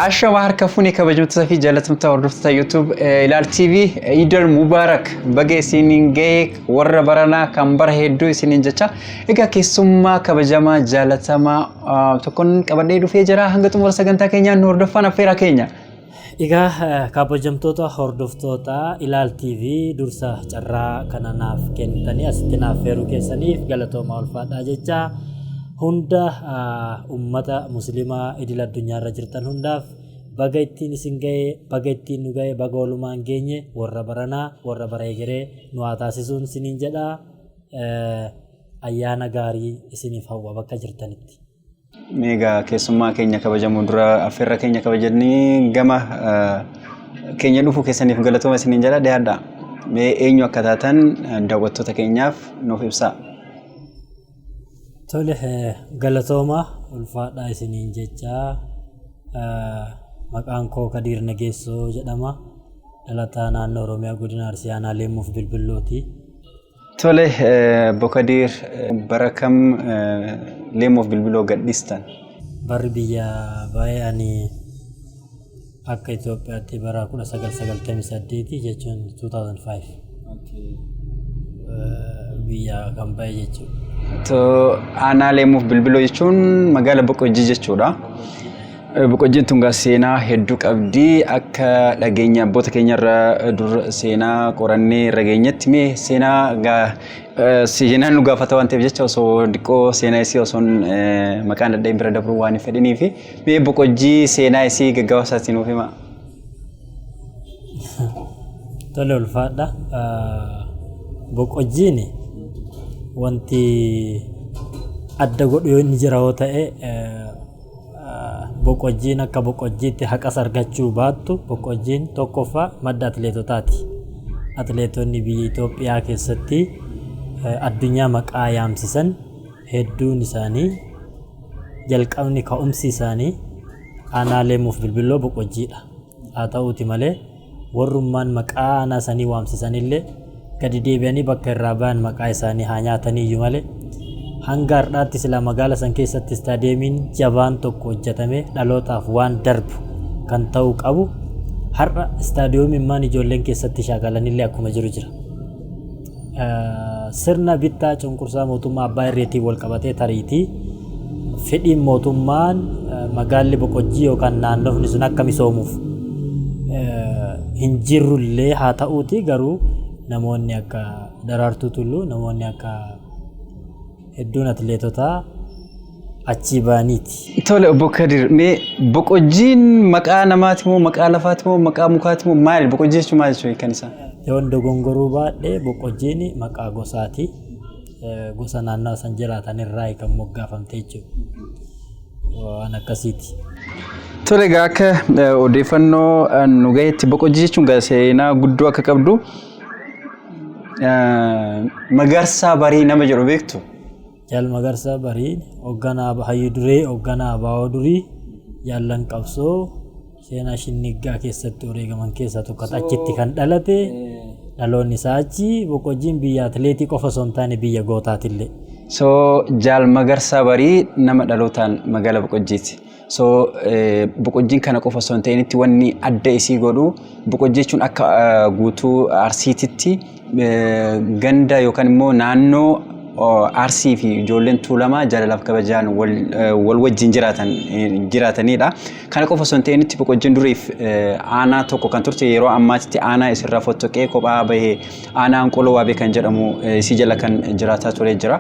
Ashama harka fuune kabajamtoota fi jaalatamtoota hordoftoota YouTube Ilaal TV Iidal Mubaarak baga isiniin ga'e warra baranaa kan bara hedduu isiniin jecha egaa keessummaa kabajamaa jaalatamaa tokkoon qabadhee dhufee jira hanga xumura sagantaa keenyaa nu hordoffaan affeeraa keenya. Egaa kabajamtoota hordoftoota Ilaal TV dursa carraa kana naaf kennitanii asitti naaf feeruu keessaniif galatoomaa ulfaadhaa jecha hunda ummata muslimaa idil addunyaarra jirtan hundaaf baga ittiin isin ga'e baga ittiin nu ga'e baga walumaan geenye warra baranaa warra bara egeree nu haa taasisuun isiniin jedha ayyaana gaarii isiniif hawwa bakka jirtanitti. Mee egaa keessummaa keenya kabajamoo dura affeerra keenya kabajanii gama keenya dhufuu keessaniif galatooma isiniin jedha dhiyaadha. Mee eenyu akka taatan daawwattoota keenyaaf nuuf ibsaa. Tole galatooma ulfaadhaa isiniin jecha maqaan koo Kadiir Nageessoo jedhama. Dhalataa naannoo Oromiyaa godina Arsii aanaa Leemmuuf Bilbillooti. Tole obbo Kadiir bara kam Leemmuuf Bilbiloo gadhiistan? Barri biyya baay'ee ani akka Itoophiyaatti bara 1998 jechuun 2005 biyya kan ba'e jechuudha. Aanaa Leemmuuf Bilbiloo jechuun magaala Boqojjii jechuudha. Boqojjiin tun gaa seenaa hedduu qabdi. Akka dhageenya abboota keenyarra dur seenaa qorannee irra geenyetti mee seenaa gaa seenaan nu gaafata waan ta'eef jecha osoo diqqoo seenaa isii osoo maqaan dadhabin bira dabruu waan hin fedhiniifi mee Boqojjii seenaa isii gaggabaabsaatii nuuf himaa. Tole ulfaadha. Boqojjiin wanti adda godhu yoo inni jira yoo ta'e Boqojjiin akka Boqojjiitti haqas argachuu baattu Boqojjiin tokkoffaa madda atileetotaati. Atileetonni biyya Itoophiyaa keessatti addunyaa maqaa yaamsisan hedduun isaanii jalqabni ka'umsi isaanii aanaa Leemmuuf Bilbilloo Boqojjiidha. Haa ta'uuti malee warrummaan maqaa aanaa sanii waamsisanillee gadi deebi'anii bakka irraa bayan maqaa isaanii haa nyaataniiyyu malee hanga har'aatti silaa magaala san keessatti istaadiyeemiin jabaan tokko hojjatamee dhalootaaf waan darbu kan ta'uu qabu har'a istaadiyoomimmaan ijoolleen keessatti shaakalanillee akkuma jiru jira. Sirna bittaa cunqursaa mootummaa abbaa irreetiin wal qabatee tariitii fedhiin mootummaan magaalli Boqojjii yookaan naannofni sun akka misoomuuf hin jirrullee haa ta'uuti garuu namoonni akka Daraartuu Tulluu namoonni akka hedduun atileetotaa achii ba'aniiti. Tole obbo Kadir mee Boqojjiin maqaa namaati moo maqaa lafaati moo maqaa mukaati moo maali Boqojjii jechuun maal jechuudha kan isaa? Yoon dogongoruu baadhe Boqojjiin maqaa gosaati. Gosa naannawa san jiraatan irraa kan moggaafamte jechuudha. Waan akkasiiti. Tole egaa akka odeeffannoo nu gahetti Boqojjii jechuun egaa seenaa guddoo akka qabdu Magarsaa Barii nama jedhu beektu? Jaal Magarsaa Barii hoogganaa hayyu duree hoogganaa ABO durii jaallan qabsoo seenaa Shinniggaa keessatti wareegaman keessaa tokko achitti kan dhalate dhaloonni isaa achi Boqojjiin biyya atileetii qofa osoo hin taane biyya gootaatillee. So Jaal Magarsaa Barii nama dhalootaan magaala Boqojjiiti. So Boqojjiin kana qofa osoo hin ta'initti wanni adda isii godhu Boqojjii jechuun akka guutuu Arsiititti ganda yookaan immoo naannoo Arsii fi ijoolleen Tuulamaa jaalalaaf kabajaan wal wajjin jiraatanidha. Kana qofa osoo hin ta'initti Boqojjiin duriif aanaa tokko kan turte yeroo ammaatitti aanaa isirraa fottoqee kophaa bahee aanaa Anqoloo Waabee kan jedhamu isii jala kan jiraataa ture jira.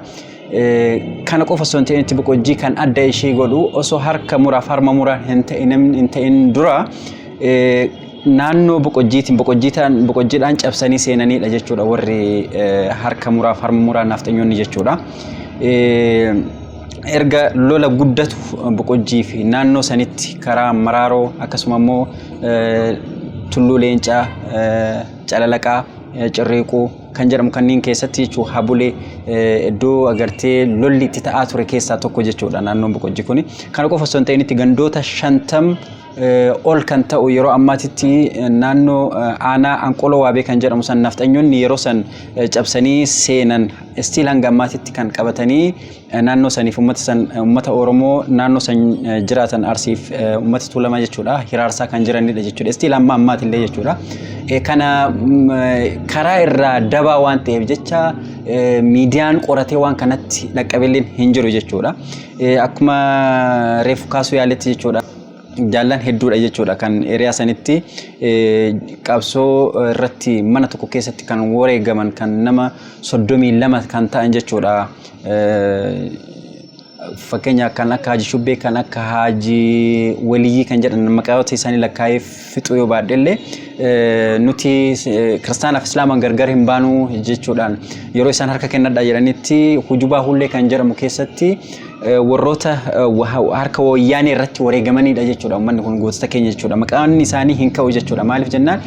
Kana qofa osoo hin ta'initti Boqojjii kan adda ishee godhu osoo harka muraaf harma muraan hin ta'in dura naannoo Boqojjiitiin Boqojjiidhaan cabsanii seenaniidha jechuudha warri harka muraaf harma muraa naafxanyoonni jechuudha. Erga lola guddatu Boqojjii fi naannoo sanitti karaa Maraaroo akkasuma immoo Tulluu Leencaa, Calalaqaa, Cirriiquu kan jedhamu kanneen keessatti jechuu Habulee iddoo agartee lolli itti ta'aa ture keessaa tokko jechuudha naannoon Boqojjii kuni. Kana qofa osoo hin ta'initti gandoota 50 ol kan ta'u yeroo ammaatitti naannoo aanaa Anqoloo Waabee kan jedhamu san nafxanyoonni yeroo san cabsanii seenan still hanga ammaatitti kan qabatanii naannoo saniif uummata san, uummata Oromoo naannoo san jiraatan, Arsiif uummata Tuulamaa jechuudha, hiraarsaa kan jiranidha jechuudha. Still amma ammaatillee jechuudha. Kana karaa irraa dabaa waan ta'eef jecha miidiyaan qoratee waan kanatti dhaqqabeelleen hin jiru jechuudha. Akkuma reefu kaasuu yaaletti jechuudha. Jaallan hedduudha jechuudha kan area sanitti qabsoo irratti mana tokko keessatti kan wareegaman, kan nama 32 kan ta'an jechuudha. Fakkeenya kan akka Haji Shubbee, kan akka Haji Waliyyii kan jedhan, maqaawota isaanii lakkaa'ee fixuu yoo baadhellee, nuti kiristaanaaf islaamaan gargar hin baanuu jechuudhaan yeroo isaan harka kennadhaa jedhanitti Hujubaa Hullee kan jedhamu keessatti warroota harka wayyaanee irratti wareegamanidha jechuudha. Uummanni kun gootota keenya jechuudha. Maqaan isaanii hin ka'u jechuudha. Maaliif jennaan,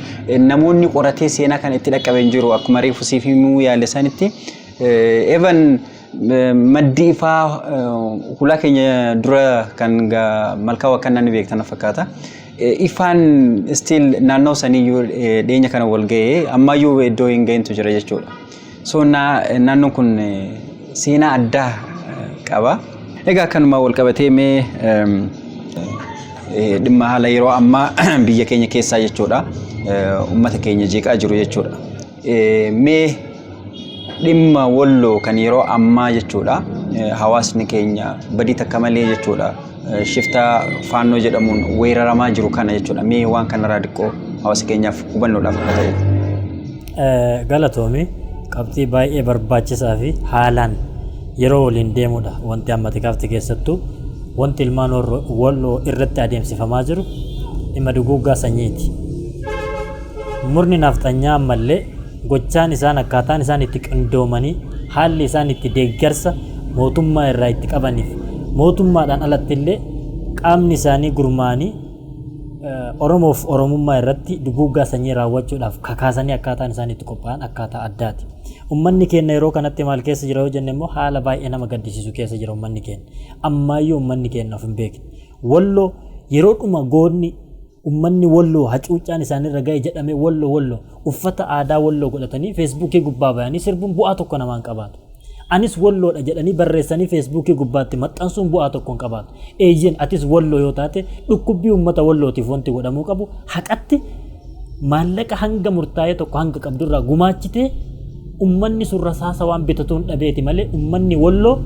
namoonni qoratee seenaa kana itti dhaqqabe hin jiru. Akkuma reefu siif himuu yaale sanitti, even maddi ifaa hulaa keenya dura kan malkaa wakkannaa ni beektan fakkaata. Ifaan still naannoo saniyyuu dhiyeenya kana wal ga'ee ammayyuu iddoo hin ga'intu jira jechuudha. So naannoon kun seenaa addaa qaba. Egaa kanuma wal qabatee mee dhimma haala yeroo ammaa biyya keenya keessaa jechuudha. Uummata keenya jeeqaa jiru jechuudha. Mee dhimma Walloo kan yeroo ammaa jechuudha. Hawaasni keenya badii takka malee jechuudha. Shiftaa Faannoo jedhamuun weeraramaa jiru kana jechuudha. Mee waan kanarraa xiqqoo hawaasa keenyaaf hubannoodhaaf akka ta'u. Galatoomi, qabxii baay'ee barbaachisaa fi haalaan yeroo waliin deemudha. Wanti ammati kaafte, keessattuu wanti ilmaan Walloo irratti adeemsifamaa jiru dhimma duguuggaa sanyiiti. Murni nafxanyaa ammallee gochaan isaan, akkaataan isaan itti qindoomanii, haalli isaan itti deeggarsa mootummaa irraa itti qabaniif mootummaadhaan alatti illee qaamni isaanii gurmaa'anii Oromoof Oromummaa irratti duguuggaa sanyii raawwachuudhaaf kakaasanii akkaataan isaan itti qophaa'an akkaataa addaati. Uummanni keenya yeroo kanatti maal keessa jira yoo jenne immoo, haala baay'ee nama gaddisiisu keessa jira uummanni keenya. Ammaayyuu uummanni keenya of hin beekne. Walloo yeroo dhuma goonni uummanni Walloo hacuuccaan isaanirra ga'e jedhamee Walloo Walloo uffata aadaa Walloo godhatanii Feesbuukii gubbaa bayanii sirbuun bu'aa tokko namaan qabaatu. Anis Walloodha jedhanii barreessanii Feesbuukii gubbaatti maxxansuun bu'aa tokko hin qabaatu. Eeyyeen, atis Walloo yoo taate, dhukkubbii uummata Wallootiif wanti godhamuu qabu haqatti maallaqa hanga murtaa'ee tokko hanga qabdurraa gumaachitee uummanni sun rasaasa waan bitatuun dhabeeti malee, uummanni Walloo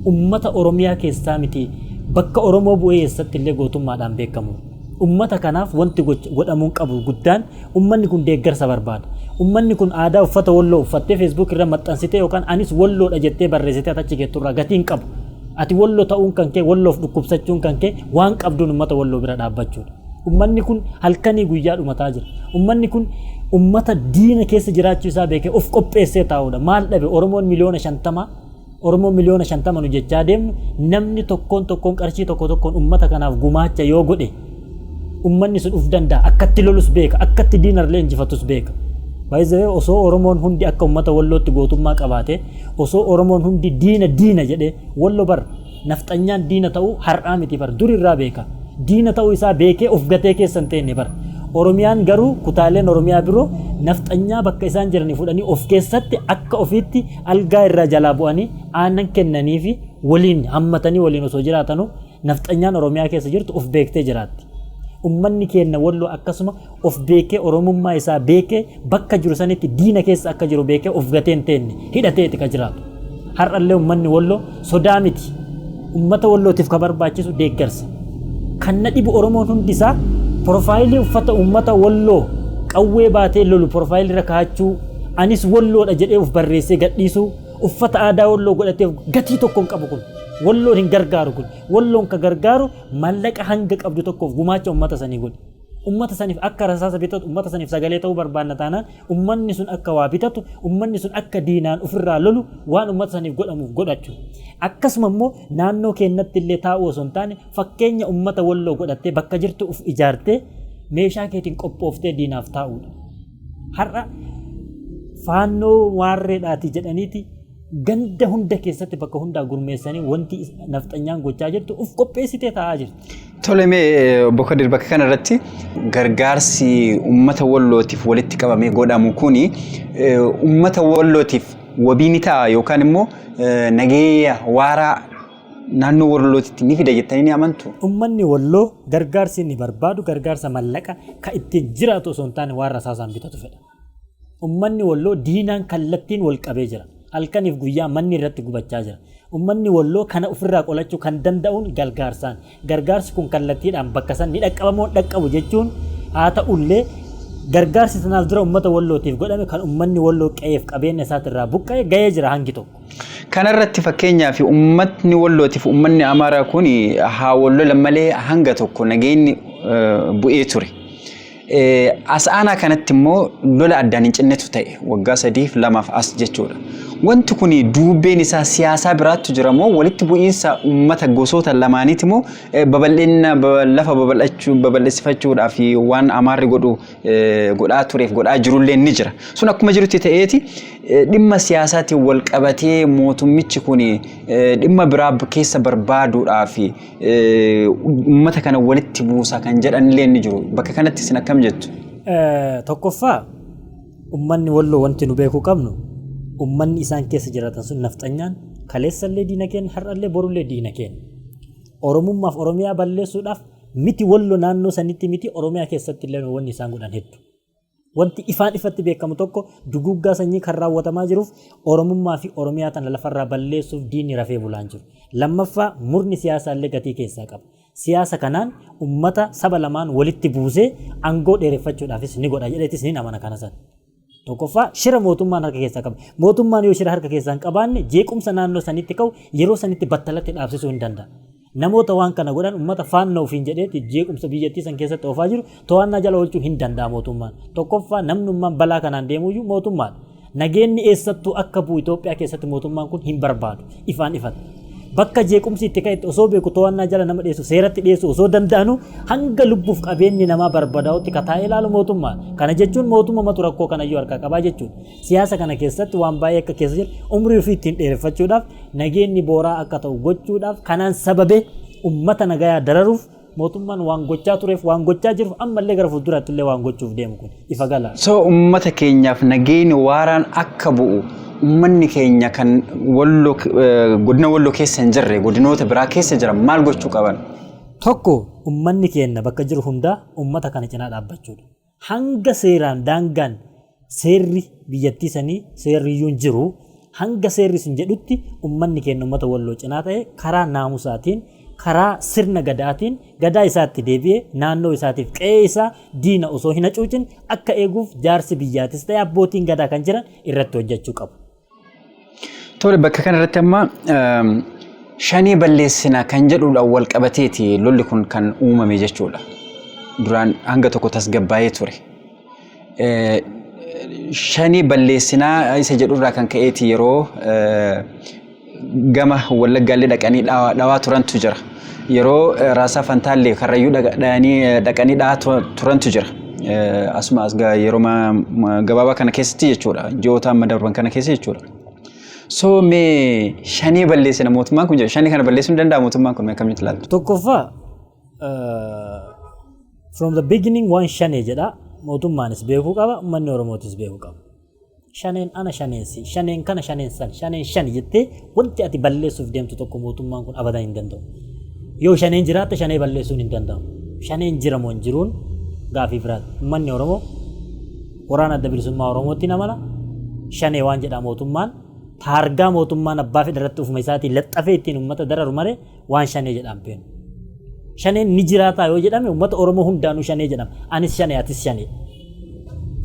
uummata Oromiyaa keessaa miti, bakka Oromoo bu'ee eessatti illee gootummaadhaan beekamu. Uummata kanaaf wanti godhamuu qabu guddaan, uummanni kun deeggarsa barbaada. Uummanni kun aadaa uffata Walloo uffattee Facebook irra maxxansitee yookaan anis Walloodha jettee barreessitee achi geetturraa gatiin qabu. Ati Walloo ta'uun kan kee, Walloof dhukkubsachuun kan kee, waan qabduun uummata Walloo bira dhaabbachuudha. Uummanni kun halkanii guyyaa dhumataa jira. Uummanni kun uummata diina keessa jiraachuu isaa beekee of qopheessee taa'uudha. Maal dhabe Oromoon 50,000,000? Oromoon 50,000,000 nu jechaa deemnu, namni tokkoon tokkoon qarshii tokko tokkoon uummata kanaaf gumaacha yoo godhe, uummanni sun uf danda'a. Akkatti lolus beeka, akkatti diinarlee injifatus beeka. Baay'ee osoo Oromoon hundi akka uummata Wallootti gootummaa qabaate, osoo Oromoon hundi diina diina jedhee, Wallo bar nafxanyaan diina ta'uu har'aa miti bar, durirraa beeka. Diina ta'uu isaa beekee of gatee keessa hin teenne bar. Oromiyaan garuu, kutaaleen Oromiyaa biroo nafxanyaa bakka isaan jiranii fudhanii of keessatti akka ofiitti algaa irraa jalaa bu'anii aannan kennanii fi waliin hammatanii waliin osoo jiraatanuu, nafxanyaan Oromiyaa keessa jirtu of beektee jiraatti. Uummanni keenya Walloo akkasuma of beekee, Oromummaa isaa beekee, bakka jiru sanitti diina keessa akka jiru beekee of gatee hin teenne, hidhateeti ka jiraatu. Har'allee uummanni Walloo sodaa miti. Uummata Wallootiif ka barbaachisu deeggarsa. Kan na dhibu, Oromoon hundi isaa profile uffata uummata Walloo qawwee baatee lolu profile irra kaa'achuu, anis Walloodha jedhee of barreessee gadhiisuu, uffata aadaa Walloo godhatee gatii tokko hin qabu kun. Walloon hin gargaaru kun. Walloon ka gargaaru maallaqa hanga qabdu tokkoof gumaacha uummata sanii godhi. Uummata saniif akka rasaasa bitatu, uummata saniif sagalee ta'uu barbaanna taanaan, uummanni sun akka waa bitatu, uummanni sun akka diinaan ofirraa lolu waan uummata saniif godhamuuf godhachu. Akkasuma immoo naannoo keenyatti illee taa'uu osoo hin taane, fakkeenya uummata Walloo godhattee bakka jirtu uf ijaartee meeshaa keetiin qophooftee diinaaf taa'uudha. Har'a Faannoo waarreedhaati jedhaniiti. Ganda hunda keessatti bakka hundaa gurmeessanii wanti nafxanyaan gochaa jirtu uf qopheessitee taa'aa jirti. Tole, mee obbo Kadir, bakka kanarratti gargaarsi uummata Wallootiif walitti qabamee godhamu kuni uummata Wallootiif wabii ni ta'a yookaan immoo nageenya waaraa naannoo Wallootitti ni fida jettanii ni amantu? Uummanni Walloo gargaarsi inni barbaadu gargaarsa mallaqa kan ittiin jiraatu osoo hin taane waan rasaasaan bitatu fedha. Uummanni Walloo diinaan kallattiin wal qabee jira. Halkaniif guyyaa manni irratti gubachaa jira. Uummanni Walloo kana ofirraa qolachuu kan danda'uun gargaarsaan. Gargaarsi kun kallattiidhaan bakka san ni dhaqqabamoo dhaqqabu jechuun haa ta'ullee, gargaarsi sanaaf dura uummata Wallootiif godhame kan uummanni Walloo qe'eef qabeenya isaatirraa buqqa'e gahee jira hangi tokko. Kanarratti fakkeenyaaf uummatni Wallootiif uummanni Amaaraa kun haa wal lolan malee hanga tokko nageenyi bu'ee ture. As aanaa kanatti immoo lola addaan hin cinnetu ta'e waggaa 3f 2f as jechuudha. Wanti kun duubeen isaa siyaasaa biraattu jira moo, walitti bu'iinsa uummata gosoota lamaaniiti moo, babal'ina lafa babal'achuu babal'isifachuudhaaf waan Amaarri godhu godhaa tureef godhaa jirullee ni jira. Sun akkuma jirutti ta'eeti, dhimma siyaasaatiin wal qabatee mootummichi kun dhimma biraa keessa barbaaduudhaaf uummata kana walitti buusa kan jedhanillee ni jiru. Bakka kanatti isin akkam jettu? Tokkoffaa, uummanni Walloo wanti nu beekuu qabnu, uummanni isaan keessa jiraatan sun nafxanyaan kaleessallee diina keenya, har'allee borullee diina keenya. Oromummaaf Oromiyaa balleessuudhaaf miti, Walloo naannoo sanitti miti, Oromiyaa keessatti illee wanni isaan godhan hedduu. Wanti ifaan ifatti beekamu tokko, duguggaa sanyii kan raawwatamaa jiruuf Oromummaa fi Oromiyaa tana lafarraa balleessuuf diinni rafee bulaan jiru. Lammaffaa, murni siyaasaa illee gatii keessaa qaba. Siyaasa kanaan uummata saba lamaan walitti buusee aangoo dheereffachuudhaafis ni godha jedheetis ni amana kana sana. Tokkoffaa, shira mootummaan harka keessaa qaba. Mootummaan yoo shira harka keessaa hin qabaanne, jeequmsa naannoo sanitti ka'u yeroo sanitti battalatti dhaabsisuu hin danda'a. Namoota waan kana godhan, uummata faannoo ofiin jedheeti jeequmsa biyyattii san keessatti oofaa jiru to'annaa jala oolchuu hin danda'a mootummaan. Tokkoffaa, namnummaan balaa kanaan deemuyyuu mootummaadha. Nageenyi eessattuu akka bu'u Itoophiyaa keessatti mootummaan kun hin barbaadu. Ifaan ifatti. Bakka jeequmsi itti ka'etti osoo beeku to'annaa jala nama dhiyeessu, seeratti dhiyeessu osoo danda'anu, hanga lubbuuf qabeenyi namaa barbadaa'utti kataa'ee ilaalu mootummaadha. Kana jechuun mootummatu rakkoo kanayyuu harkaa qabaa jechuudha. Siyaasa kana keessatti waan baay'ee akka keessa jiru, umrii ofii ittiin dheereffachuudhaaf, nageenyi booraa akka ta'u gochuudhaaf, kanaan sababee ummata nagayaa dararuuf mootummaan waan gochaa tureef, waan gochaa jiruuf, ammallee gara fuulduraatti illee waan gochuuf deemu kun ifa gala. So uummata keenyaaf nageenyi waaraan akka bu'u, uummanni keenya kan Walloo, godina Walloo keessa hin jirre, godinoota biraa keessa jiran maal gochuu qaban? Tokko, uummanni keenya bakka jiru hundaa uummata kana cinaa dhaabbachuudha. Hanga seeraan daangaan seerri biyyattii sanii seerri iyyuu hin jiru, hanga seerri sun jedhutti uummanni keenya uummata Walloo cinaa ta'e karaa naamusaatiin, karaa sirna gadaatiin gadaa isaatti deebi'ee naannoo isaatiif qe'ee isaa diina osoo hin hacuucin akka eeguuf jaarsi biyyaatis ta'e abbootiin gadaa kan jiran irratti hojjechuu qabu. Tole, bakka kanarratti amma shanee balleessina kan jedhuudhaan wal qabateeti lolli kun kan uumame jechuudha. Duraan hanga tokko tasgabbaa'ee ture. Shanee balleessinaa isa jedhurraa kan ka'eeti yeroo gama Wallaggaallee dhaqanii dhawaa turantu jira. Yeroo Raasaa Fantaallee Karrayyuu dhaqanii dhawaa turantu jira. Asuma as yeroo gabaabaa kana keessatti jechuudha. Ji'oota amma darban kana keessa jechuudha. So mee shanee balleessina mootummaan kun jedha. Shanee kana balleessuu ni danda'a mootummaan kun, akkamitti ilaaltu? Tokkoffaa, from the beginning waan shanee jedha, mootummaanis beekuu qaba, uummanni Oromootis beekuu qaba. Shaneen ana, shaneen si, shaneen kana, shaneen san, shaneen shani jettee wanti ati balleessuuf deemtu tokko mootummaan kun abadan hin danda'u. Yoo shaneen jiraatte shanee balleessuun hin danda'amu. Shaneen jira moo hin jiruun gaafii biraati. Uummanni Oromoo waraana Adda Bilisummaa Oromootti amana. Shanee waan jedha mootummaan taargaa mootummaan abbaa fedha irratti ofuma isaatiin laxxafee ittiin uummata dararu malee waan shanee jedhaan beenu. Shaneen ni jiraataa yoo jedhame, uummata Oromoo hundaanuu shanee jedhama. Anis shanee, atis shanee.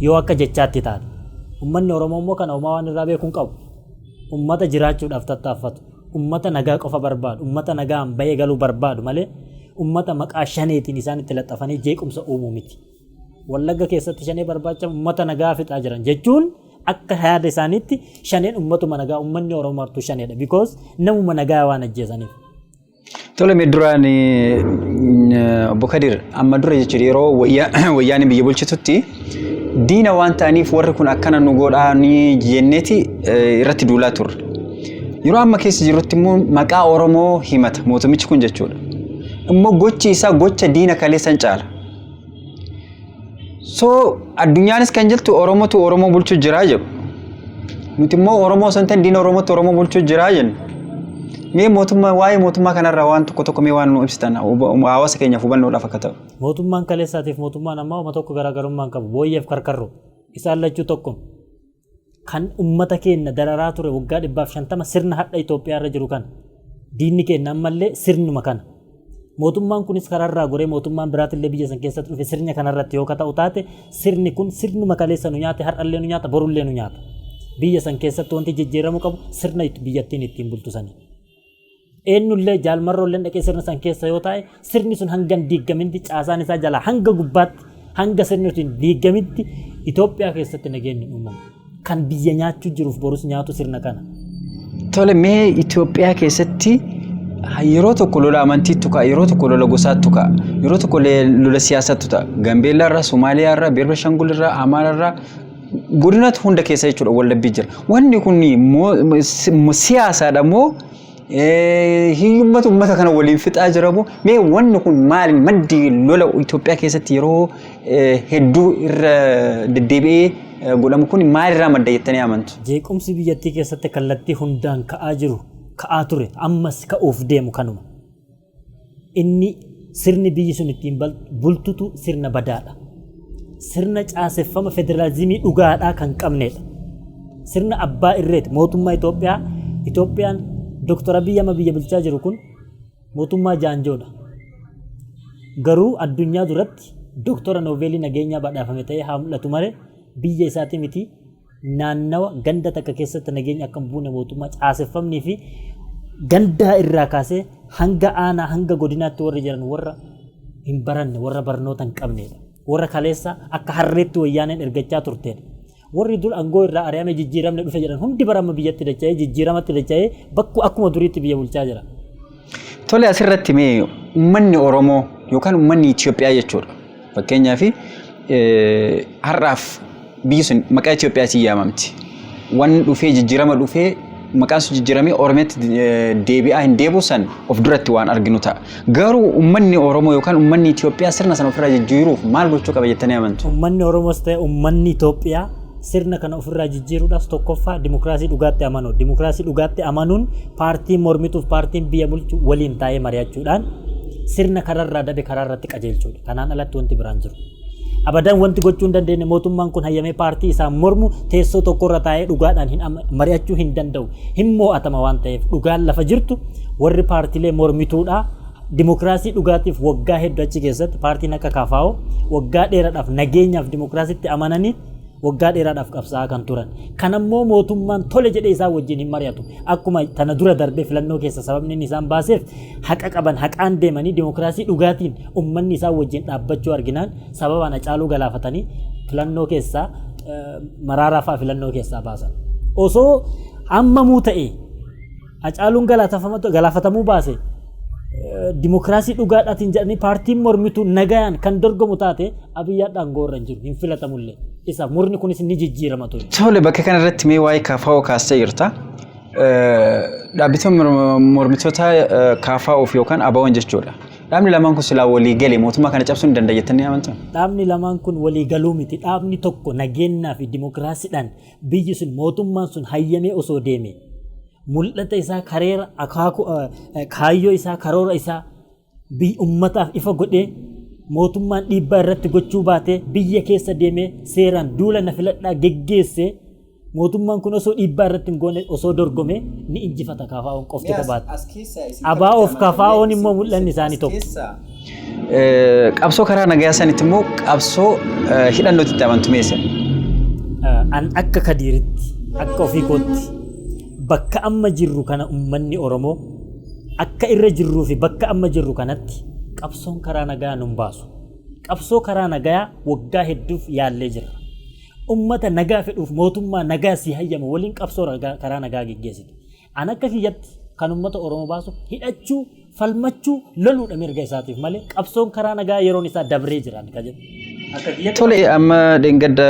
Yoo akka jechaatti taate. Uummanni Oromoo immoo kana uumaa waan irraa beekuu hin qabu. Uummata jiraachuudhaaf tattaaffatu. Uummata nagaa qofa barbaadu. Uummata nagaan bahee galuu barbaadu malee uummata maqaa shaneetiin isaan itti laxxafanii jeequmsa uumuu miti. Wallagga keessatti shanee barbaacha uummata nagaa fixaa jiran jechuun, akka yaada isaaniitti shaneen uummatuma nagaa, uummanni Oromoo martuu shaneedha. Because namuma nagaa waan ajjeesaniif. Tole, mee duraan obbo Kadir, amma dura jechuudha, yeroo wayyaaneen biyya bulchitutti diina waan ta'aniif warri kun akkana nu godhaa ni jenneeti irratti duulaa turre. Yeroo amma keessa jirrutti immoo maqaa Oromoo himata mootummichi kun jechuudha. Immoo gochi isaa gocha diina kaleessan caala. So addunyaanis kan jirtu Oromootu Oromoo bulchuu jiraa jedhu. Nuti immoo Oromoo osoo hin ta'in diina Oromootu Oromoo bulchuu jiraa jennu. Mee mootummaa waa'ee mootummaa kanarraa waan tokko tokko mee waan nu ibsitan hawaasa keenyaaf hubannoodhaaf akka ta'u. Mootummaan kaleessaatiif mootummaan ammaa uma tokko garaagarummaa hin qabu. Booyyeef karkarro. Isaan lachuu tokko. Kan ummata keenya dararaa ture waggaa 150 sirna hadha Itoophiyaa irra jiru kana. Diinni keenya ammallee sirnuma kana. Mootummaan kunis karaarraa goree mootummaan biraatillee biyya san keessatti dhufe sirna kanarratti yoo ta'u taate sirni kun sirnuma kaleessa nu nyaate, har'allee nu nyaata, borullee nu nyaata. Biyya san keessatti wanti jijjiiramuu qabu sirna biyyattiin ittiin bultu sani. Eenyullee jaalmarroolleen dhaqee sirna san keessa yoo taa'e sirni sun hanga hin diiggaminti caasaan isaa jalaa hanga gubbaatti hanga sirni sun diiggamitti Itoophiyaa keessatti nageenyi hin uumamu. Kan biyya nyaachuu jiruuf borus nyaatu sirna kana. Tole, mee Itoophiyaa keessatti yeroo tokko lola amantiitu ka'a, yeroo tokko lola gosaattu ka'a, yeroo tokko lola siyaasaattu ta'a. Gambeellaa irraa, Somaaliyaa irraa, Beerba irraa, Amaara irraa, godinatu hunda keessa jechuudha waldhabbii jira. Wanni kun siyaasaadha moo hiyyummatu uummata kana waliin fixaa jira moo mee wanni kun maali, maddi lola Itoophiyaa keessatti yeroo hedduu irra deddeebi'ee godhamu kun maalirraa madda jettanii amantu? Jeequmsi biyyattii keessatti kallattii hundaan ka'aa jiru, ka'aa ture, ammas ka'uuf deemu kanuma. Inni sirni biyyi sun ittiin bultutu sirna badaadha. Sirna caaseffama federaalizimii dhugaadhaa kan qabnedha. Sirna abbaa irreeti. Mootummaa Itoophiyaa, Itoophiyaan Dooktar Abiyyi amma biyya bulchaa jiru kun mootummaa jaanjoodha. Garuu addunyaa duratti Dooktora Nooveelii nageenyaa badhaafame ta'ee haa mul'atu malee biyya isaati miti, naannawa ganda takka keessatti nageenya akka hin buune mootummaa caaseffamnii fi gandaa irraa kaasee hanga aanaa hanga godinaatti warri jiran warra hin baranne, warra barnoota hin qabnedha. Warra kaleessa akka harreetti wayyaaneen ergachaa turtedha. Warri dur aangoo irraa ari'ame jijjiiramne dhufe jedhan hundi bara amma biyyatti dacha'ee jijjiiramatti dacha'ee bakku akkuma duriitti biyya bulchaa jira. Tole, asirratti mee uummanni Oromoo yookaan uummanni Itoophiyaa jechuudha. Fakkeenyaaf har'aaf biyyi sun maqaa Itoophiyaatiin yaamamti. Wanni dhufee jijjiirama dhufee maqaan sun jijjiiramee Oromiyaatti deebi'aa hin deebi'u san of duratti waan arginu ta'a. Garuu uummanni Oromoo yookaan uummanni Itoophiyaa sirna sana ofirraa jijjiiruuf maal gochuu qaba jettanii amantu? Uummanni Oromoos ta'e uummanni Itoophiyaa sirna kana ofirraa jijjiiruudhaaf tokkoffaa dimokiraasii dhugaatti amanuu. Dimokiraasii dhugaatti amanuun paartiin mormituuf paartiin biyya bulchu waliin taa'ee mari'achuudhaan sirna karaarraa dabe karaa irratti qajeelchuudha. Kanaan alatti wanti biraan jiru. Abadan wanti gochuu hin dandeenye, mootummaan kun hayyamee paartii isaan mormu teessoo tokkorra taa'ee dhugaadhaan hin mari'achuu hin danda'u. Hin mo'atama waan ta'eef, dhugaan lafa jirtu warri paartiilee mormituudhaa dimokiraasii dhugaatiif waggaa hedduu achi keessatti paartiin akka KFO waggaa dheeraadhaaf nageenyaaf dimokiraasiitti amananii waggaa dheeraadhaaf qabsaa'aa kan turan. Kanammoo mootummaan tole jedhee isaan wajjin hin mari'atu. Akkuma tana dura darbee filannoo keessa sababni inni isaan baaseef haqa qaban, haqaan deemanii dimokiraasii dhugaatiin uummanni isaan wajjin dhaabbachuu arginaan sababaan Hacaaluu galaafatanii filannoo keessaa Maraaraa fa'aa filannoo keessaa baasan. Osoo hammamuu ta'e Hacaaluun galaafatamuu baase dimokiraasii dhugaadhaatiin jedhanii paartiin mormituu nagayaan kan dorgomu taate Abiyyaadhaan aangoo irra hin jiru, hin filatamullee. Isa murni kunis ni jijjiirama ture. Tole, bakka kanarratti mee waa'ee KFO kaastee jirta. Dhaabbitoonni mormitoota KFO yookaan ABO'n jechuudha. Dhaabni lamaan kun silaa walii galee mootummaa kana cabsuu ni danda'a jettanii amantaa? Dhaabni lamaan kun walii galuu miti. Dhaabni tokko nageenyaa fi dimokiraasiidhaan biyyi sun mootummaan sun hayyamee osoo deeme mul'ata isaa, kareera akaakuu kaayyoo isaa, karoora isaa ummataaf ifa godhee mootummaan dhiibbaa irratti gochuu baatee biyya keessa deemee seeraan duula na filadhaa geggeessee mootummaan kun osoo dhiibbaa irratti hin goone osoo dorgome ni injifata KFO'n qofti kophaatti. ABO'f KFO'n immoo mul'anni isaanii tokko. Qabsoo karaa nagayaa sanitti immoo qabsoo hidhannootti itti amantu meesha. An akka Kadiiritti, akka ofii kootti, bakka amma jirru kana uummanni Oromoo akka irra jirruu fi bakka amma jirru kanatti qabsoon karaa nagayaa nun baasu. Qabsoo karaa nagayaa waggaa hedduuf yaallee jirra. Ummata nagaa fedhuuf mootummaa nagaa si hayyamu waliin qabsoo karaa nagaa geggeessitu. An akka kiyyatti kan ummata Oromoo baasu hidhachuu, falmachuu, loluudha mirga isaatiif malee qabsoon karaa nagaa yeroon isaa dabree jira kan jedhu. Akka kiyyatti. Tole, amma dheengadda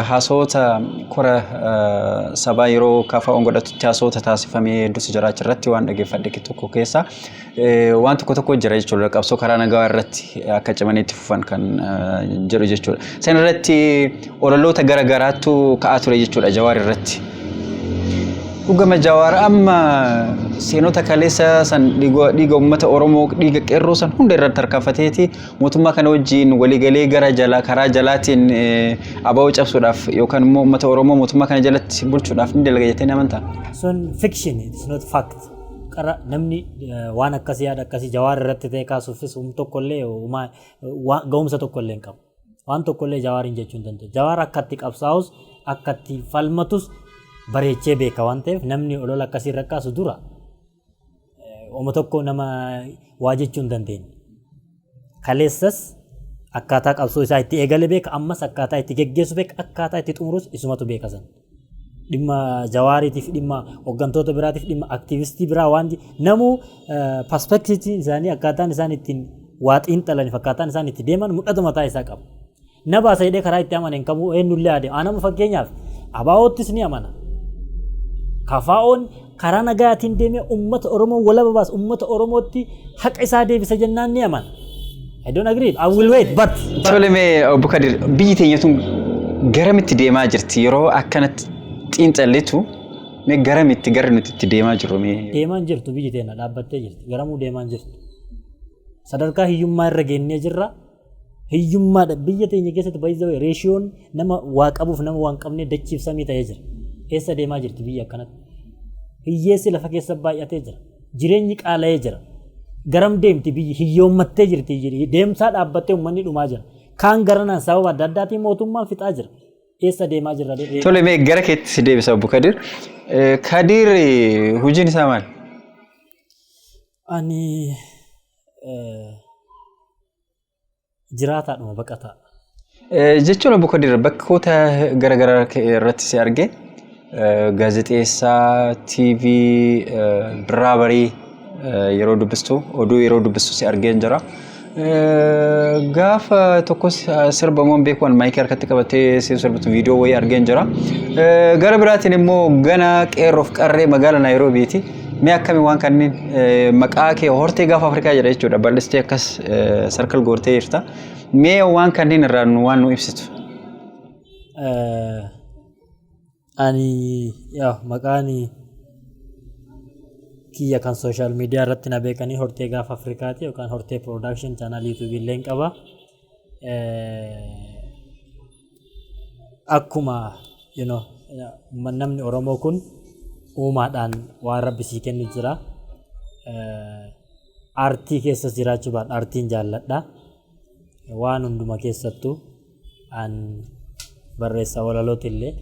haasawoota kora sabaa yeroo KFO'n godhatutti haasawoota taasifamee hedduutu jira. Achirratti waan dhaggeeffadhe tokko keessa waan tokko tokko jira jechuudha. Qabsoo karaa nagaa irratti akka cimanii itti fufan kan jedhu jechuudha. San irratti ololoota gara garaatu ka'aa ture jechuudha Jawaar irratti. Dhugama Jawaar amma seenota kaleessa san dhiiga uummata Oromoo, dhiiga qeerroo san hunda irratti harkafateeti mootummaa kana wajjin waliigalee gara jalaa karaa jalaatiin ABO cabsuudhaaf yookaan immoo uummata Oromoo mootummaa kana jalatti bulchuudhaaf ni dalaga jettee ni amantaa? Sun fiction, it's not fact. Qara namni waan akkasii, yaada akkasii Jawaar irratti ta'e kaasuufis hum tokkollee ga'umsa tokkollee hin qabu. Waan tokkollee Jawaariin jechuu hin danda'u. Jawaar akka itti qabsaa'us, akka itti falmatus bareechee beeka waan ta'eef, namni olola akkasii irra kaasu dura oma tokko nama waa jechuu hin dandeenye. Kaleessas akkaataa qabsoo isaa itti eegale beeka, ammas akkaataa itti geggeessu beeka, akkaataa itti xumurus isumatu beeka san. Dhimma Jawaariitiif, dhimma hooggantoota biraatiif, dhimma aktiivistii biraa waan namuu perspectiviin isaanii, akkaataan isaan ittiin waa xiinxalaniif, akkaataan isaan itti deeman mul'ata mataa isaa qabu. Na baasa jedhee karaa itti amane hin qabu, eenyullee adeema. Anama fakkeenyaaf ABO'ttis ni amana. KFO'n karaa nagaatiin deemee uummata Oromoo walaba baasa, uummata Oromootti haqa isaa deebisa jennaan ni amana. I don't agree. I will wait, but Tole, mee obbo Kadir, biyyi teenya tun garamitti deemaa jirti? Yeroo akkanatti xiinxallitu mee garamitti garri nuti itti deemaa jirru mee? Deemaan jirtu, biyyi teenya dhaabbattee jirti. Garamuu deemaan jirtu. Sadarkaa hiyyummaa irra geennee jirra. Hiyyummaadha biyya teenya keessatti baay'ee ratioon nama waa qabuuf nama waa hin qabne dachiif samii ta'ee jira. Eessa deemaa jirti biyya akkanatti? Hiyyeessi lafa keessa baay'atee jira. Jireenyi qaala'ee jira. Garam deemti biyyi? Hiyyoommattee jirti. Deemsaa dhaabbattee uummanni dhumaa jira. Kaan garanaan sababa adda addaatiin mootummaan fixaa jira. Eessa deemaa jirra? Tole, mee gara keetti si deebisa, obbo Kadir. Kadir hojiin isaa maali? Ani jiraataadhuma baqataa. Jechuun obbo Kadir, bakkoota garaagaraa irratti si arge, gaazexeessaa TV Birraa Barii yeroo dubbistu, oduu yeroo dubbistu si argeen jira. Gaafa tokkos sirba immoo beekuun maayikii harkatti qabatee si sirbitu viidiyoo wayii argeen jira. Gara biraatiin immoo gana qeerroof qarree magaalaa Naayiroobiiti. Mee akkami waan kanneen maqaa kee hortee gaafa Afrikaa jedha jechuudha. Bal'istee akkas circle gootee jirta. Mee waan kanneen irraa waan nu ibsitu. Ani yaa maqaan kiyya kan social media irratti na beekanii Hortee Gaafa Afrikaati yookaan Hortee Production, channel YouTubeii illee qaba. Akkuma namni Oromoo kun uumaadhaan waan rabbi sii kennu jira. Aartii keessas jiraachuu baadha, aartiin jaalladha. Waan hunduma keessattuu an barreessaa walalooti illee,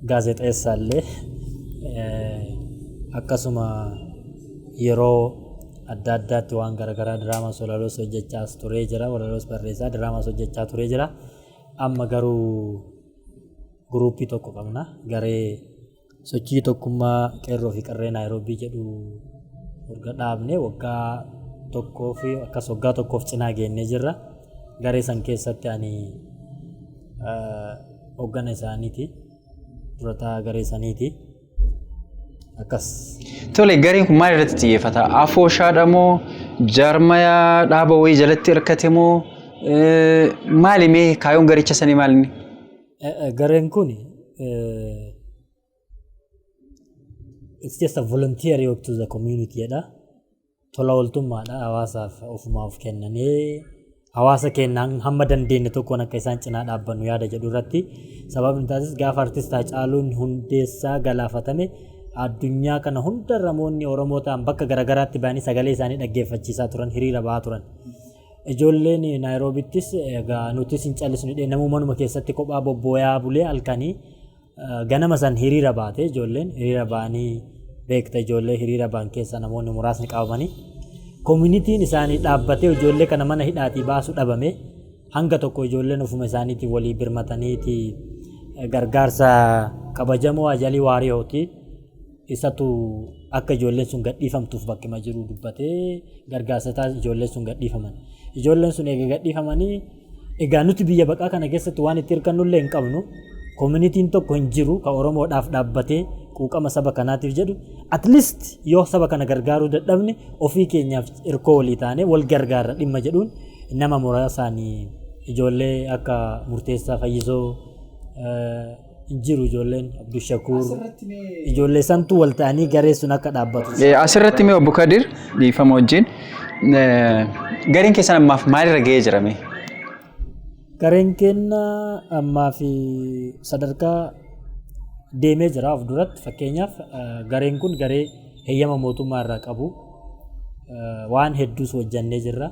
gaazexeessaa illee, akkasuma yeroo adda addaatti waan garaagaraa diraamaas walaloos hojjechaas turee jira. Walaloos barreessaa, diraamaas hojjechaa turee jira. Amma garuu groupii tokko qabna. Garee sochii tokkummaa qeerroo fi qarree Naayiroobii jedhu erga dhaabne waggaa tokkoo fi akkas waggaa tokkoof cinaa geennee jirra. Garee san keessatti ani hoggana isaaniiti. Durataa garee saniiti. Akkas. Tole, gareen kun maal irratti xiyyeeffata? Afooshaadha moo jaarmayaa dhaaba wayii jalatti hirkate moo maali? Mee kaayoon garicha sanii maali inni? Gareen kun it's just a volunteer work to the community jedha. Tola ooltummaadha, hawaasaaf ofumaaf kennanii hawaasa keenyaan hamma dandeenye tokkoon akka isaan cinaa dhaabbannu yaada jedhu irratti. Sababni isaatis gaafa artist Haacaaluun Hundeessaa galaafatame addunyaa kana hunda namoonni Oromoo ta'an bakka garaagaraatti ba'anii sagalee isaanii dhaggeeffachiisaa turan, hiriira ba'aa turan. Ijoolleen Naayiroobiittis egaa nutis hin callisnu jedhee namuu manuma keessatti kophaa bobbooyaa bulee halkanii ganama san hiriira baate. Ijoolleen hiriira ba'anii, beekta, ijoollee hiriira ba'an keessa namoonni muraasni qabamanii communityn isaanii dhaabbatee ijoollee kana mana hidhaatii baasuu dhabame. Hanga tokko ijoolleen ofuma isaaniitiin walii birmataniiti gargaarsa kabajamoo Ajalii Waariyooti. Isatu akka ijoolleen sun gadhiifamtuuf bakkuma jiru dubbatee gargaarsa taasise, ijoolleen sun gadhiifaman. Ijoolleen sun eega gadhiifamanii, egaa nuti biyya baqaa kana keessatti waan itti hirkannullee hin qabnu. Communityn tokko hin jiru ka Oromoodhaaf dhaabbatee quuqama saba kanaatiif jedhu. At least yoo saba kana gargaaruu dadhabne, ofii keenyaaf hirkoo walii taanee wal gargaarra dhimma jedhuun nama muraasaanii, ijoollee akka Murteessaa Fayyisoo hin jiru, ijoolleen Abdushakuur, ijoollee santu wal ta'anii garee sun akka dhaabbatu. Asirratti mee obbo Kadir, dhiifama wajjin, gareen keessan ammaaf maalirra ga'ee jira mee? Gareen keenya ammaa fi sadarkaa deemee jira of duratti. Fakkeenyaaf, gareen kun garee heeyyama mootummaa irraa qabu, waan hedduus hojjannee jirra.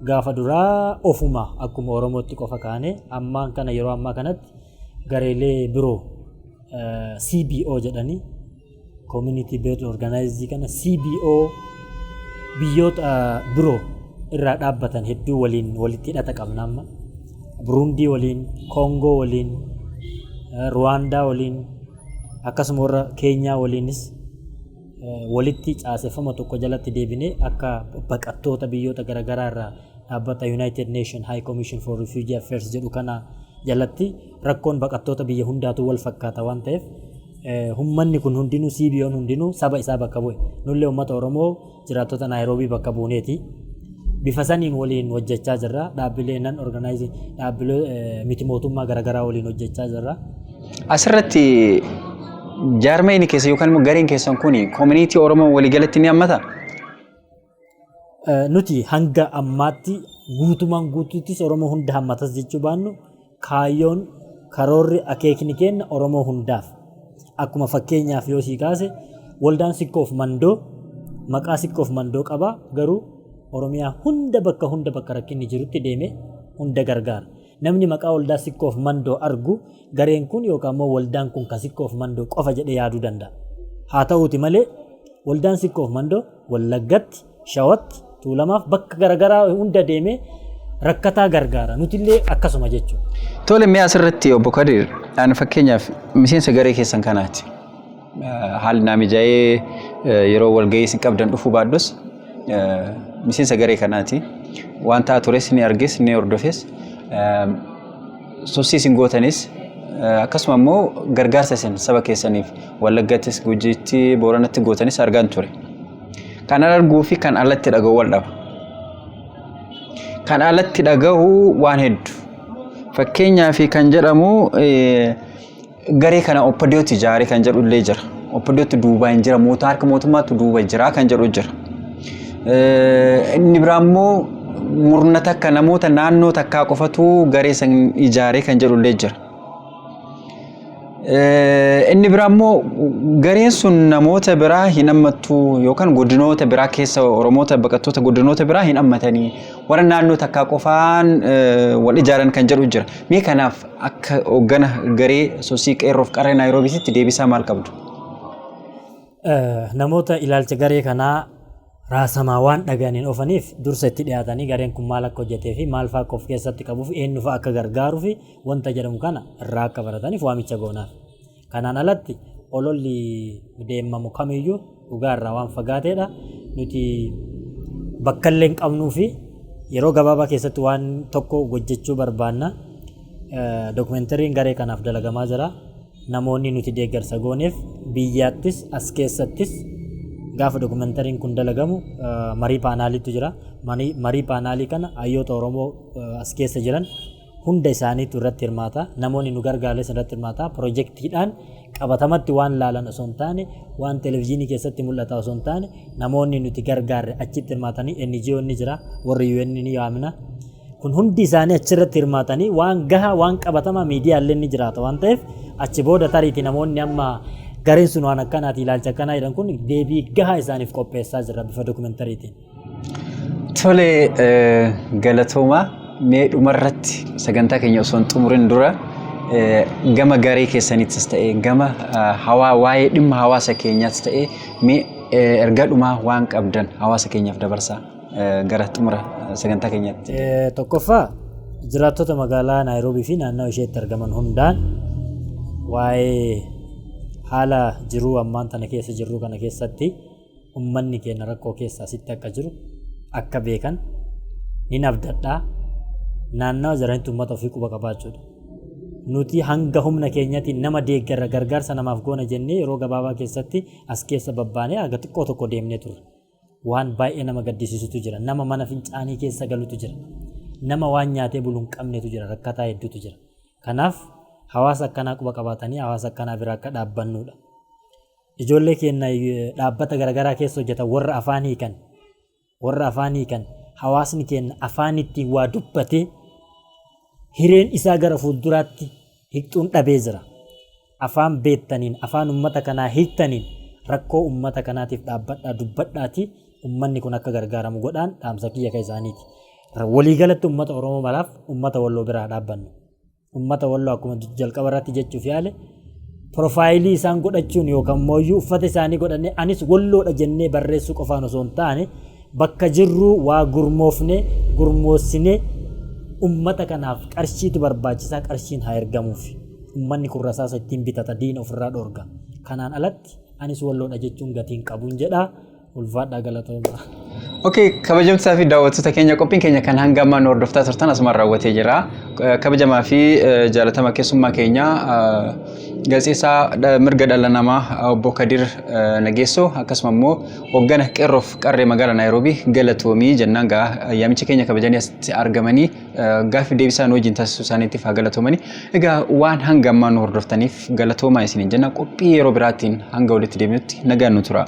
Gaafa duraa ofuma akkuma Oromootti qofa kaane, ammaan kana yeroo ammaa kanatti gareelee biroo CBO jedhanii, Community Based Organizing kana, CBO biyyoota biroo irraa dhaabbatan hedduu waliin walitti hidhata qabna amma. Burundii waliin, Koongoo waliin, Ruwaandaa waliin, akkasuma warra Keenyaa waliinis walitti caaseffama tokko jalatti deebinee akka baqattoota biyyoota garaagaraa irraa dhaabbata United Nation High Commission for Refugee Affairs jedhu kana jalatti, rakkoon baqattoota biyya hundaatu wal fakkaata waan ta'eef, hummanni kun hundinuu, CBO'n hundinuu saba isaa bakka bu'e. Nullee uummata Oromoo jiraattota Naayiroobii bakka buuneeti. Bifa saniin waliin hojjechaa jirra. Dhaabbilee non organizing, dhaabbilee miti mootummaa garaagaraa waliin hojjechaa jirra. Asirratti jaarmeen keessa yookaan immoo gareen keessan kun community Oromoo waliigalatti ni hammata? Nuti hanga ammaatti guutumaan guutuuttis Oromoo hunda hammatas jechuu baannu, kaayyoon, karoorri, akeekni keenya Oromoo hundaaf. Akkuma fakkeenyaaf yoo sii kaase, waldaan Sikkoof Mandoo maqaa Sikkoof Mandoo qaba, garuu Oromiyaa hunda, bakka hunda, bakka rakkinni jirutti deemee hunda gargaara. Namni maqaa waldaa Sikkoof Mandoo argu gareen kun yookaan immoo waldaan kun ka Sikkoof Mandoo qofa jedhee yaaduu danda'a. Haa ta'uuti malee, waldaan Sikkoof Mandoo Wallaggatti, Shawatti, Tuulamaaf bakka garaagaraa hunda deemee rakkataa gargaara. Nutillee akkasuma jechuudha. Tole, mee asirratti obbo Kadir, ani fakkeenyaaf miseensa garee keessan kanaati. Haalli naa mijaa'ee yeroo walgahii isin qabdan dhufuu baadhus, miseensa garee kanaati. Waan ta'aa tures ni arges, ni hordofes. Sochii isin gootanis, akkasuma immoo gargaarsa isin saba keessaniif Wallaggattis, Gujiitti, Booranatti gootanis argaan ture. Kan arguu fi kan alatti dhaga'u wal dhaba. Kan alatti dhaga'u waan hedduu. Fakkeenyaaf kan jedhamu, garee kana OPDOtti ijaare kan jedhu illee jira. OPDOtti duubaa hin jira, mootummaa, harka mootummaatu duuba jira kan jedhu jira. Inni biraa immoo murna takka, namoota naannoo takkaa qofatu garee san ijaare kan jedhu illee jira. Inni biraa immoo gareen sun namoota biraa hin hammattu yookaan godinoota biraa keessa Oromoota baqattoota godinoota biraa hin hammatanii, warra naannoo takkaa qofaan wal ijaaran kan jedhu jira. Mee kanaaf akka hooggana garee sochii qeerroof qarree Naayiroobiitti deebisaa maal qabdu? Namoota ilaalcha garee kanaa raasamaa waan dhaga'aniin oofaniif, dursa itti dhiyaatanii gareen kun maal akka hojjetee fi maal fa'aa akka of keessatti qabuu fi eenyu fa'aa akka gargaaruu fi wanta jedhamu kana irraa akka barataniif waamicha goonaaf. Kanaan alatti ololli deemamu kamiyyuu dhugaa irraa waan fagaateedha. Nuti bakka illee hin qabnuu fi yeroo gabaabaa keessatti waan tokko hojjechuu barbaanna. Documentaryn garee kanaaf dalagamaa jira. Namoonni nuti deeggarsa gooneef biyyaattis as keessattis gaafa documentaryn kun dalagamu marii paneliitu jira. Marii panelii kana hayyoota Oromoo as keessa jiran hunda isaaniitu irratti hirmaata. Namoonni nu gargaares irratti hirmaata. Projectiidhaan qabatamatti waan laalan osoo hin taane, waan televezyiinii keessatti mul'ata osoo hin taane, namoonni nuti gargaarre achitti hirmaatanii, NGO ni jira, warri UN ni yaamna. Kun hundi isaanii achirratti hirmaatanii waan gahaa, waan qabatamaa, miidiyaallee ni jiraata waan ta'eef, achi booda tariiti namoonni amma gareen sun waan akkanaati, ilaalcha akkanaa jedhan kun deebii gahaa isaaniif qopheessaa jirra bifa documentarytiin. Tole, galatoomaa. Mee dhumarratti, sagantaa keenya osoo hin xumurin dura, gama garee keessaniittis ta'e, gama hawaa waa'ee dhimma hawaasa keenyaas ta'e, mee ergaa dhumaa waan qabdan hawaasa keenyaaf dabarsaa gara xumura sagantaa keenyaatti. Tokkoffaa, jiraattota magaalaa Naayiroobii fi naannoo isheetti argaman hundaan waa'ee Haala jiruu ammaan tana keessa jirru kana keessatti ummanni keenya rakkoo keessa asitti akka jiru akka beekan nin abdadhaa. Naannawa jiranitti uummata ofii quba qabaachuudha. Nuti hanga humna keenyatiin nama deeggarra, gargaarsa namaaf goona jennee yeroo gabaabaa keessatti as keessa babbaanee haga xiqqoo tokko deemnee turre. Waan baay'ee nama gaddisiisutu jira. Nama mana fincaanii keessa galutu jira. Nama waan nyaatee bulu hin qabnetu jira. Rakkataa hedduutu jira. Kanaaf hawaasa akkanaa quba qabaatanii hawaasa akkanaa bira akka dhaabbannudha. Ijoollee keenya dhaabbata garaagaraa keessa hojjetan, warra afaan hiikan, hawaasni keenya afaan ittiin waa dubbatee hireen isaa gara fuulduraatti hiqxuun dhabee jira. Afaan beektaniin, afaan uummata kanaa hiiktaniin rakkoo uummata kanaatiif dhaabbadhaa, dubbadhaati uummanni kun akka gargaaramu godhaan dhaamsa kiyya ka isaaniiti. Waliigalatti uummata Oromoo maraaf uummata Walloo biraa dhaabbannu. Uummata Walloo akkuma jalqaba irratti jechuuf yaale, profile isaan godhachuun yookaan immoo uffata isaanii godhannee anis Walloodha jennee barreessuu qofaan osoo hin taane, bakka jirru waa gurmoofnee gurmoossinee ummata kanaaf qarshiitu barbaachisaa, qarshiin haa ergamuuf. Ummanni kun rasaasa ittiin bitata, diina ofirraa dhoorga. Kanaan alatti anis Walloodha jechuun gatiin qabuun jedhaa. Ulfaadhaa, galatoomaa. Okay, kabajamtoota fi daawwattoota keenya, qophiin keenya kan hanga ammaa nu hordoftaa turtan asumaan raawwatee jira. Kabajamaa fi jaalatama keessummaa keenya, gaazexeessaa mirga dhala namaa obbo Kadir Nageessoo, akkasuma immoo hoggana qeerroof qarree magaalaa Naayiroobii, galatoomii jennaan. Gaa yaamicha keenya kabajanii asitti argamanii gaaffii deebisaa nu wajjin taasisuu isaaniitiif haa galatoomanii. Egaa waan hanga ammaa nu hordoftaniif galatoomaa isiniin jenna. Qophii yeroo biraatiin hanga walitti deebinutti nagaan nu tura.